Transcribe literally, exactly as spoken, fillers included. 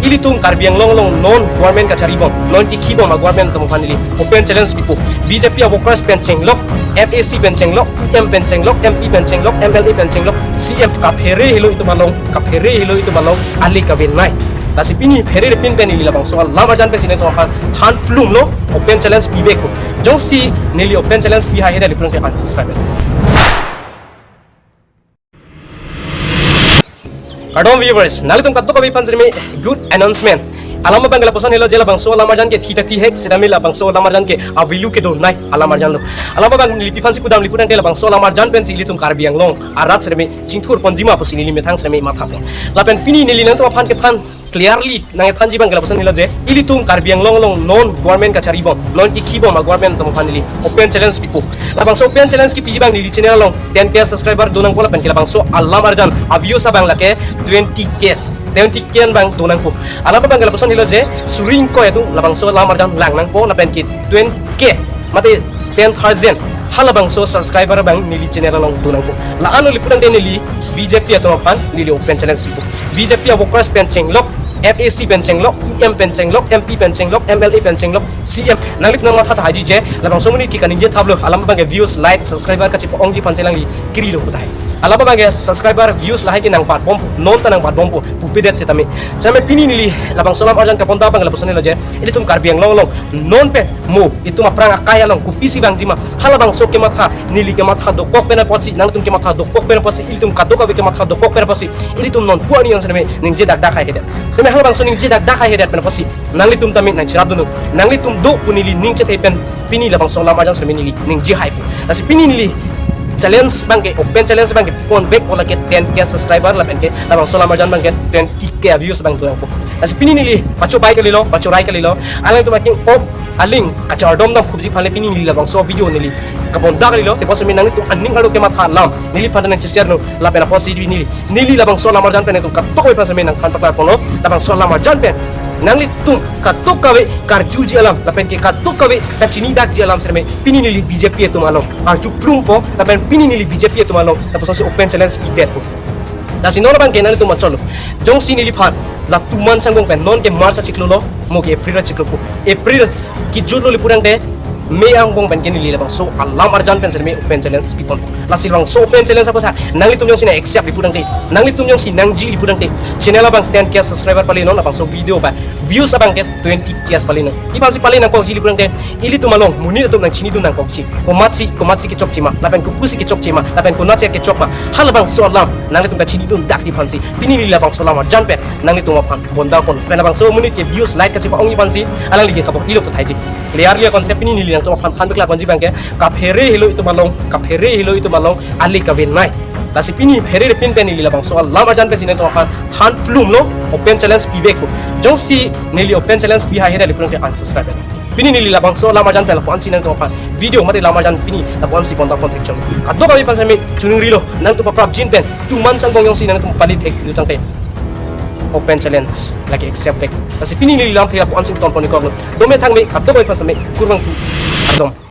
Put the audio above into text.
Ilitum Karbi Anglong along non government kachari bom, non kikhi bom a-government atum aphan neli open challenge pipo. B J P a-workers pen chenglok, M A C pen chenglok, E M pen chenglok, M P pen chenglok, M L A pen chenglok, C M kaphere helo itum along, kaphere helo itum along, ale kavenei. Lasi pini phererepin pen neli labangso alam arjan pensi nangtum aphan than plumlo, open challenge pivekpo. Jongsi neli open challenge pihaihedet, neli pulang ke unsubscribe. Kardom viewers, nanglitum kadokave aphan sirme good announcement. Alam abang ke lapuson helo je labangso alam arjan ke thita thihek, sitame labangso alam arjan ke a-value kedonei alam arjan lo. Alam abang neli pi aphansi kudam neli putangte labangso alam arjan pensi ilitum Karbi Anglong arat sirme chingthur ponjima pusi neli methang sirme mathapon. Lapen pini neli nangtum aphan kethan clearly nangthanji abang ke lapuson helo je, ilitum Karbi Anglong along non government kachari bom, non kikhi bom a-government atum aphan neli open challenge pipo. Labangso open challenge kipiji abang neli channel along ten K subscriber donangpo lapen ke labangso alam arjan a-views abang lake twenty K, twenty K abang donangpo. Alam abang ke lapuson helo je, suri ingkoi atum labangso alam arjan langnangpo lapen ke twenty K mate ten thousand halabangso subscriber abang neli channel along donangpo. La-anlo neli putangte neli B J P atum aphan neli open challenge pipo. B J P a-workers pen chenglok, M A C pen chenglok, E M pen chenglok, M P pen chenglok, M L A pen chenglok, C M. Nanglitum nangmatha tahaiji je, labangso amonit ke kaningje thaplo, alam abang ke views, like, subscriber kachipa-ongji aphansi alangli kirilo puthai. Alam abang ke subscriber, views lahai ke nangbat bompo, non ta nangbat bompo, pupedet sitame. Sitame pini neli labangso alam arjan kabonda abang lapuson helo je, ilitum Karbi Anglong along non pen mo itum aphrang akai along kopisi vangjima, halabangso kematha, neli kematha dokok pen apotsi, nangtum kematha dokok pen apotsi, ilitum kadokave kematha dokok pen apotsi, ilitum non pu ani yang sirme ningje dakdak haihedet. Sitame halabangso ningje dakdak haihedet pen apotsi, nanglitum tame nangcherap dun. Nanglitum do pu neli ning chethei pen pini labangso alam arjan sirme neli ningje haipo. Lasi pini neli challenge abang ke, open challenge abang ke ponvekpo lake ten K subscriber lapen ke labangso alam arjan abang ke twenty K views abang donangpo. Lasi pini neli pachobai kalilo, pachorai kalilo. Alangtum aking op aling kachardom damkhupji aphanle pini neli labangso video neli kabonda kalilo. Tebonta sitame nanglitum aning arlo kematha alam neliphan nangche-share non lapen apotsi neli, neli labangso alam arjan pen nangtum kadokave aphan sitame nangthan paklarponlo. Labangso alam arjan pen nanglitum kadokave karjuji alam lapen ke kadokave kachini dakji alam sitame pini neli B J P atum along arju plumpo lapen pini neli B J P atum along lapusonsi open challenge pidetpo. Lasi non abang ke nanglitum machotlo. Jongsi neliphan la Tuman Sangbong pen, non ke March achiklo lo, mo ke April achiklo po. April kejutlo neli putangte May angbong pen ke neli labangso alam arjan pen sitame open challenge pipon. Lasi labangso open challenge aphuthak nanglitum jongsi nang-accept neli putangte, nanglitum jongsi nangji neli putangte, channel abang ten K subscriber palenon, labangso video ba views abang ke twenty K palenon. Pi aphansi pale nangkokji neli putangte, ilitum along monit atum nangchinidun nangkokji. Komatsi, komatsi kechokche ma, lapen kopusi kechokche ma, lapen konatsi kechok ma, halabangso alam nanglitum kachinidun dakji aphansi pini neli labangso alam arjan pen nanglitum aphan bondapon. Pen labangso amonit ke views, like kachipa-ongji aphansi alangli ke kabor-ilo puthaiji. Clearly concept pini neli nangtum aphan than paklarponji abang ke, kaphere helo itum along, kaphere helo itum along, ale kavenei. Lasi pini phererepin pen neli labangso alam arjan pensi nangtum aphan than plumlo, open challenge pivekpo. Jongsi neli open challenge pihaihedet, neli pulang ke unsubscribe. Pini neli labangso alam arjan pen lapu-ansi nangtum aphan video mate alam arjan pini lapu-ansi bondapon thekchom. Kadokave aphan sitame choningrilo, nangtum paprapjin pen Tuman Sangbong jongsi nangtum pale theklo tangte open challenge lake accept vek. Lasi pini neli lamthe lapu-ansi tonpon-ikoklo. Dome thangme, kadokave aphan sitame kurvangthu. Kardom.